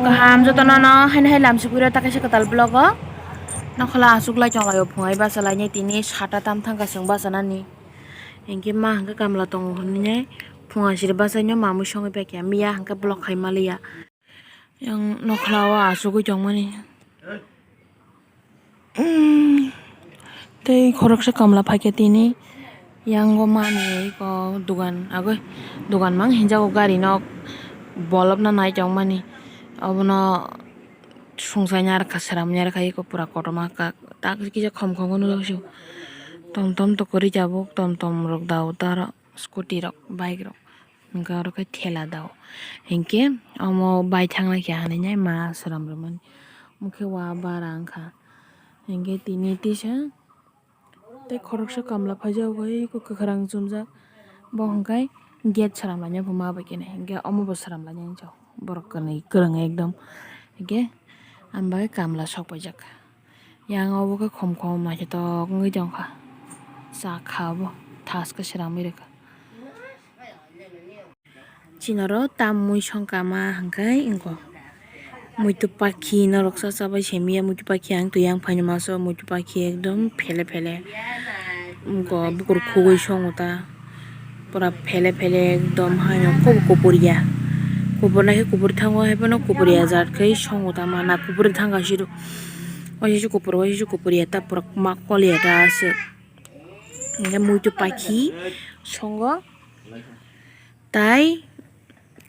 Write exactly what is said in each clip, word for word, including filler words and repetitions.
Kaham jotono no haino hai lamsukuro ta kaisa kwtal vlog o. Nokhla aswk lai chwng laio phungai bachalainai tini sata tam thangkha chwng bachanani. Hinkhe ma hinkhe kamla tongo hinwi phunga siri bachaino mamwi songwi paikha miya hinkhe vlog khai maliya. Yang nokhla o asugwi tongmani. Tei khoroksa kamla phaikha tini yango mani eko dogan agoi dogan mang hinjago gari nok bolopna nai tongmani obono sungsaini arokha swnamwi arokha eko pura kotorma tak kisa khom khom nukjakgo se tom tom to kwrwi tabuk tom tom rok dao ta aro scooty rok bike rok. Hwnkhe oro khe thela dao. Hinkhe omo bai thangna khe hinwi ma swnam rwmani. Omo khe wa bara wngkha. Hinkhe tini tisa tei khoroksa kamla phaijago eko kwkhwrang chumjak. Bo hwnkhe gate swnam lainai ma bai khe nai. Hinkhe omo bo swnam lainai borok kwnwi kwrwng ekdom. Hinkhe ang bai kamla sok paijak. Yang obo khe khom khom naithotok wngwi tongkha. Chakha obo thaskhe swnamwi rwkha. Chini oro tam mui songkha ma hwnkhe wngkha muitu pakhi norok cha chabai simiya muitu pakhi ang twi yang phaino masa o muitu pakhi ekdom phele phele wngkha bukur khugwi songo ta pura phele phele ekdom haino kok kupur ya kupur nai khe kupur thango haiphano kupur ya jat khai songo ta mana kupur thangkha siro waisa kupur waisa kupur ya ta pura ma kol ya ta aswk hwnkhe muitu pakhi songo. Tai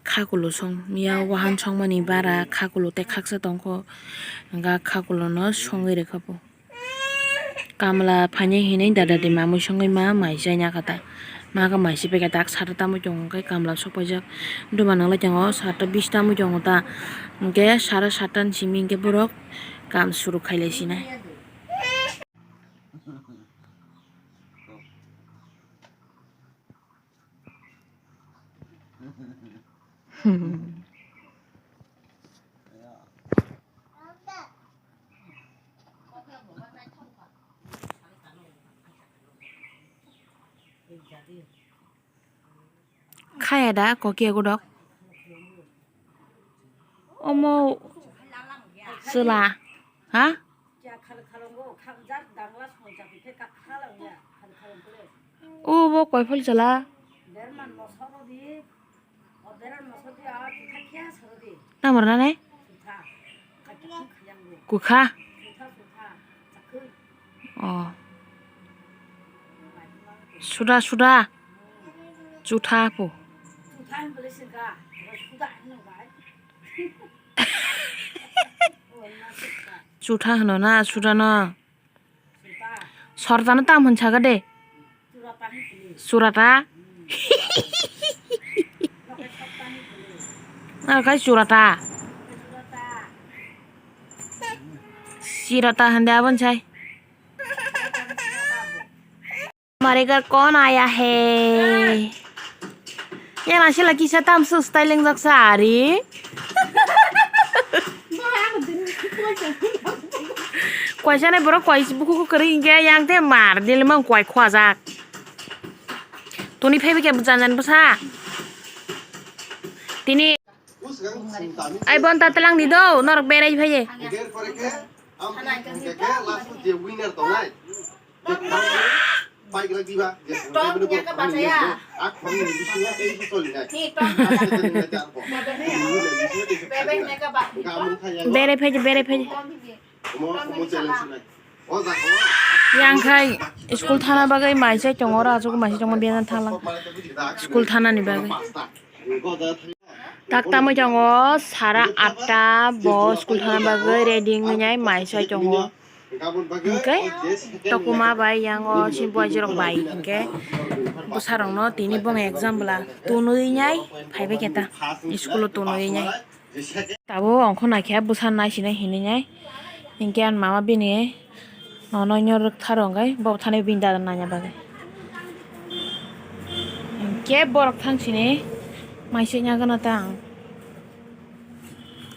khakulo song ya wahan songmani bara khakulo tei khaksa tongkho hwnkha khakulono songwi rwkha bo. Kamla phainai hinwi dada de mamwi songwi ma mai chaina kha ta. Ma khe mai se paikha tak sata tamwi tongo hwnkhe kamla sok paijak. Dogan nang lai tongo sata bis tamwi tongo ta. Hwnkhe sara sata ni simi hwnkhe borok kam suru khai lai sinai. Khaya da kokiya godok. Omo chwla ha? O bo koi phal chwla? Tamo rwnai? Kwkha? Oh. Suda suda. Chutha po. Chutha hwno na suda no? Sortano tam hwn saka de. Surata. Ar khai surata. Sirata hande abon sai. हमारे घर कौन आया है? Yang nasi lagi sa tam su style yang jaksa ari. Kwaisa nai borok kwai buku kwrwi hingke yang te mar dil mang kwai khwajak. Toni phaibi khe jan jan bwsa. Tini ai bon ta tlang di do norok berai phaiye. Bere phaidi, bere phaidi. Yang khai school thana bagwi mai se tongo, oro asuk mai se tongo, biyan thanglang. School thana ni bagwi. Tak tamwi tongo sara atta, bo school thana bagwi ready wngwi nai mai se tongo. Hwnkhe tokuma bai yang o chini boyajirok bai hwnkhe bwsarokno tini bono exam bwla tonwi nai phaibai khe ta school o tonwi nai. Tabuk ongkho naikhe bwsa naisinai hinwi nai hwnkhe ani mama bini nono nw rwktharw hwnkhe bo thani bini dada naina bagwi hwnkhe borok thang sini mai se nagana ta ang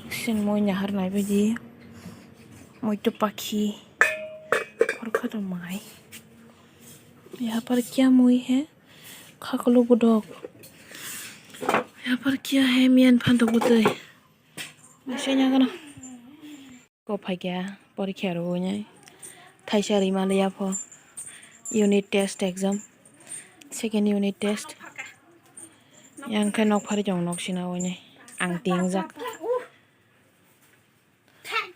sini moi nahar naibaidi. Moi to pakhi. Khorokha to mai. Yaha par kya moi hai? Khaklo bodok. Yaha par kya hai? Miyan phan to bwtwi. Bising ya gana. Ko phaikya porikya rwui nai. Thaisa rima liya pho. Unit test exam. Second unit test. Yang khe nok phari jong nok sina wui nai. Ang tingjak.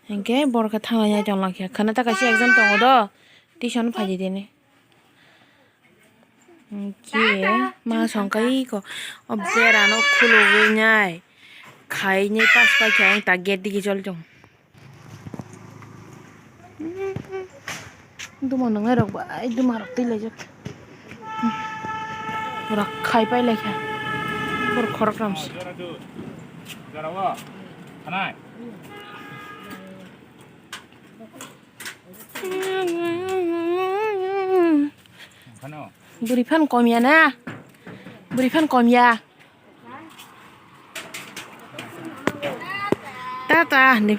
Hinkhe borok khe thanglaina tonglankha. Khana ta kaisa exam tongo do. Tuition phaidi dini. Hinkhe ma songkai ko o berano khulugwi nai. Khainai pas paikha ang ta gate digi choli tongo. Duma nwngnai rok bai duma rok twi laijak. Pura khai pai laikha. Bor khorokram se. Bwrwi phan komya na? Bwrwi phan komya. Tata ni.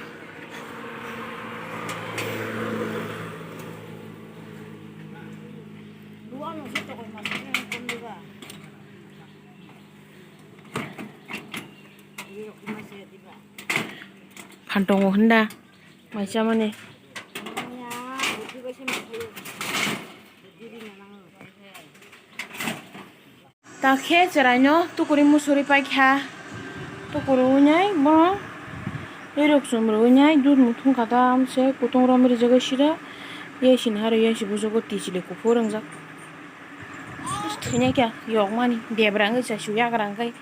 Phan tongo hwnda mai chamani. Ta khe chwraino tukuri musuri paikha. Tukuri wngnai bono rirok chumrwi wngnai dudh muthung kha ta amse kutung romwi rijagwi sida. Yasi naharo yasi bujogo tichili kuphur wngjak. Thwinai khe yokmani debra wngwi chasiu yagra wngkhe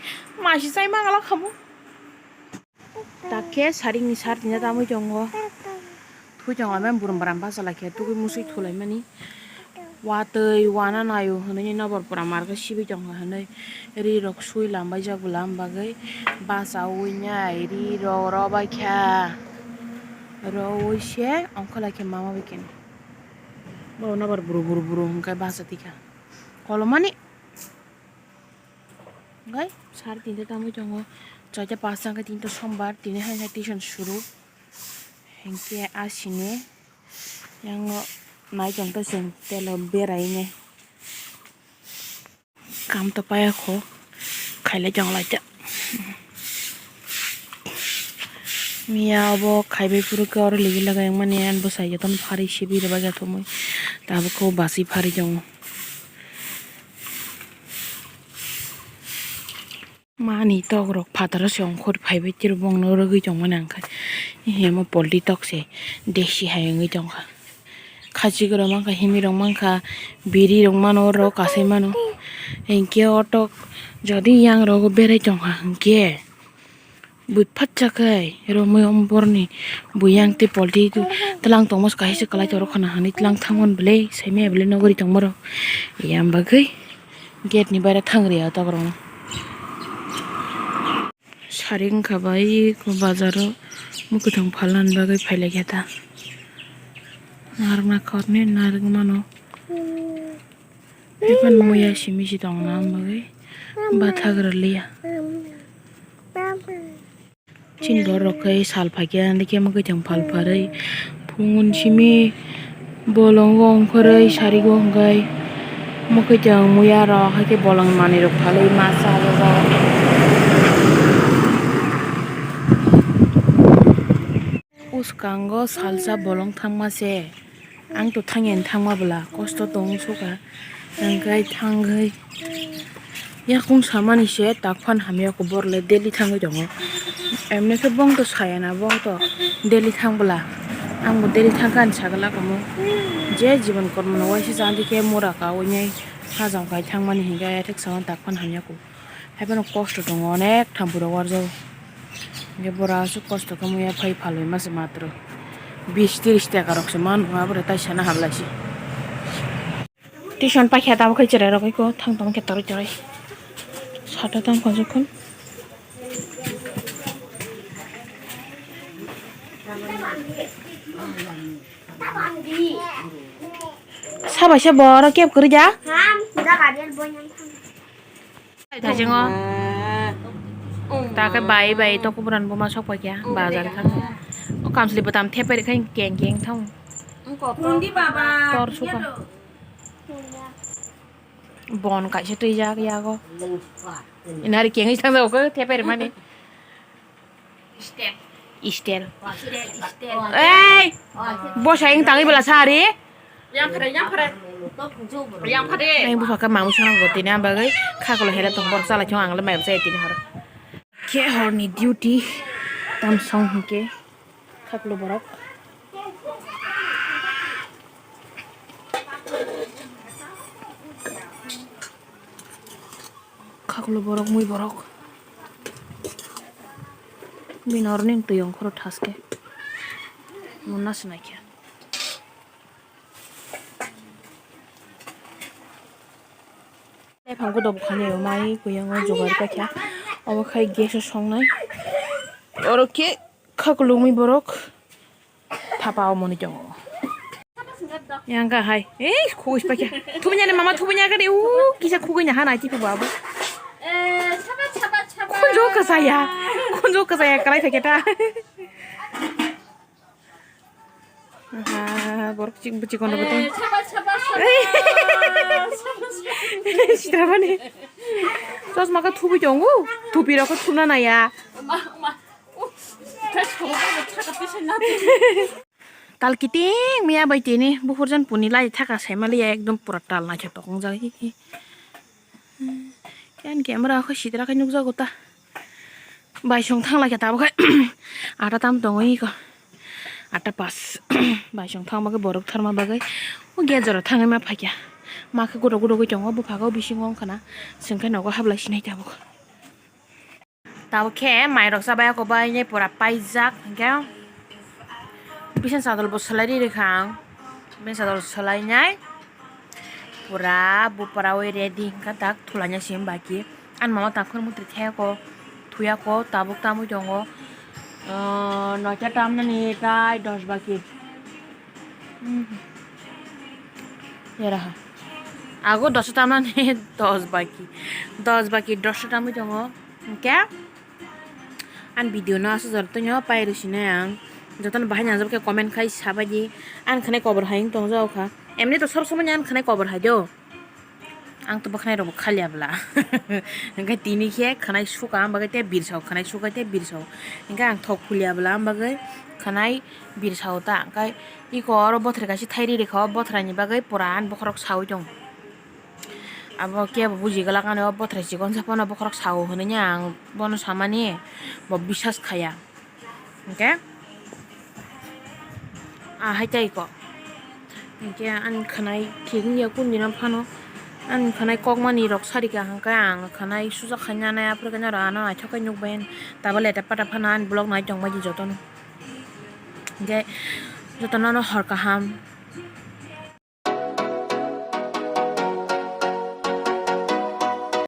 masi chai mangala khamu. Takhe saringni sar tinja tamwi tongo. Thui tongo, amen burum bram basa laikhe, tugui musui thulaimani. Watwi wana naio hwnwi nobor pura markhe sibui tongo hwnwi. Ri rok sui lambai jak bo lam bagwi. Basa ui nai ri rok robai kha. Roui se ongkha laikhe mama bai khe. Bo nobor buru buru buru hwnkhe basa tikha. Kolomani. Hwnkhe sar tinta tangwi tongo, chaita pasta hwnkhe tinta sombar, tini hai khe tuition suru. Hinkhe asini yango nai tongtha chwng telo berainai. Kam to paya kho, khailai tong lai ta. Miya obo khaibai phuru khe oro ligi lagai wngmani, ani bwsai jotono pharwi sibiri bagwi athomwi tabuk khe o bachwi pharwi tongo. Mani tok rok phataro se ongkhor phaibai tei bongno rwgwi tongmani ang khe. Himo polti tok se desi hai wngwi tongkha. Khachik rok mankha, himwi rok mankha, biri rok mano, oro kasai mano. Hinkhe o tok jodi yang rogo berai tongkha hinkhe. Bui phatsa khai romwi om borni bui yang tei polti tlang tongma se kaisa kwlai toro khana hwnwi tlang thangmani belai saimaya belai nogori tongma rok. Yang bagwi gate ni baira thang ria tok rok. Sari wngkha bai bazar o mwkhwtwng phalnani bagwi phailaikha ta. Narwkna korni narwk mano. Haikhe muya simi se tongna bagwi bathak rwliya. Chini borok khe sal phaikhe andikhe mwkhwtwng phal pharwi phungun simi bolongo ongkhorwi sarigo hwnkhe mwkhwtwng muya rok haikhe bolong manwi rok phalwi ma cha o jaga. Bwskango salsa bolong thangma se, ang to thangya thangma bwla kosto tong sukha, hwnkhe thangwi yakung samani se tak phan hamya kho, borok le daily thangwi tongo, emni khe bong to sayana bong to daily thang bwla, ang bo daily thangkha ani sagala kamo, je jibon kormo no waisa chandi khe mura kaui nai hajam khai thangmani hinkhe ayathuksano tak phan hamya kho. Haiphano kosto tongo, onek thampui rok warjago. Hwnkhe bora aswk kosto khe muya phai phalwi masa matro bis tris taka rok se manu, abore tai sana hablaisi. Tuition paikha tamo khe cherai rok eko thang tong khe toroi toroi. Sata tang kha jokhon. Sabaisa boro kep kwrwi ja. Thaisingo. Ta khe bai bai to kuburan buma sok paikya bazar thang. O kamsli bwtam thepai rikha keng keng thang. Kundi baba. Tor suka. Bon kaisa twijak yago. Inari kengwi thang jago khe thepai rikmani. Step. Style. Ei! Bosai wng tangwi bwla sa ari? Yang phare, yang phare. Yang phare. Ai bupha khe mamu songna bo tini ang bagwi khaklo hera tong borok chalai thung ang le mai bwsa tini horo. Khe horni duty tam song hwnkhe khaklo borok. Khaklo borok mui borok. Bini oro ning twi ongkhoro thaske. Munna swnai khe. Tei phang godo bwkhani mai kuyango jogar paikha. Obo khai gas o songnai. Oro khe khaklumui borok thapa omoni tongo. Yang ka hai. Ei, khugui paikha. Thubunya ni mama thubunya ka de. U, kisa khugui na hana chipu babu. Khunjo kasaya. Khunjo kasaya kalai thake ta. Aha, borok chik buchik kono beto. Sitra bani. Chosma ka thubi tongo. Thupi rok thumna naya. Tal kiting miya bai tini buphurjan puni lai thaka saimaliya ekdom pura tal naithotok wngjak. Khe ani camera khe sitra khe nukjago ta. Baisong thang lai khe tabuk khe ata tam tongo iko. Ata pas. Baisong thang bagwi borok tharma bagwi. O gate jora thangwi ma phaikha. Ma khe gudok gudok gwi tongo buphago bisingo wngkhana. Chwng khe nogo hablai sinai tabuk. Tabuk khe mairok chabai ako bai nai pura paijak hwnkhe. Bini sadol bo swlai ri rikha ang. Bini sadol swlai nai. Pura bupra oi ready hwnkha tak thulaina sim baki. Ani mama tangkhor mutri thayako, thuyako, tabuk tamui tongo. Noita tamnani tai dos baki. Yaraha. Ago dosta tamnani dos baki. Dos baki dosta tamui tongo. Hwnkhe? Ani video no aswk jora tongo pairwsinai ang. Jotono bahai nangjak khe comment khai sabaidi. Ani khwnai kobor hai wng tongjak kha. Emni to sob somoi ani khwnai kobor hai do. Ang to bwkhwnai rok bo khaliya bwla. Hwnkhe tini khe khwnai suka ang bagwi tei birsao khwnai suka tei birsao. Hwnkhe ang thok khuliya bwla ang bagwi khwnai birsao ta. Hwnkhe iko oro bothor kaisa thairi rikha o bothorni bagwi pura ani bokhorok saui tongo. Abo kebo buji glak ani o bothor chikon sa phano bokhorok sao hwnwi ang bono samani bo bisas khaya. Hwnkhe ahai tei ko hwnkhe ani khwnai thik wngya kundina phano ani khwnai kokmani rok sarika hwnkhe ang khwnai suja khaina nai aphuru khe norok ano naithok khe nukbai tabuk lete pata phano ani vlog nai tongbaidi jotono hwnkhe jotono hor kaham.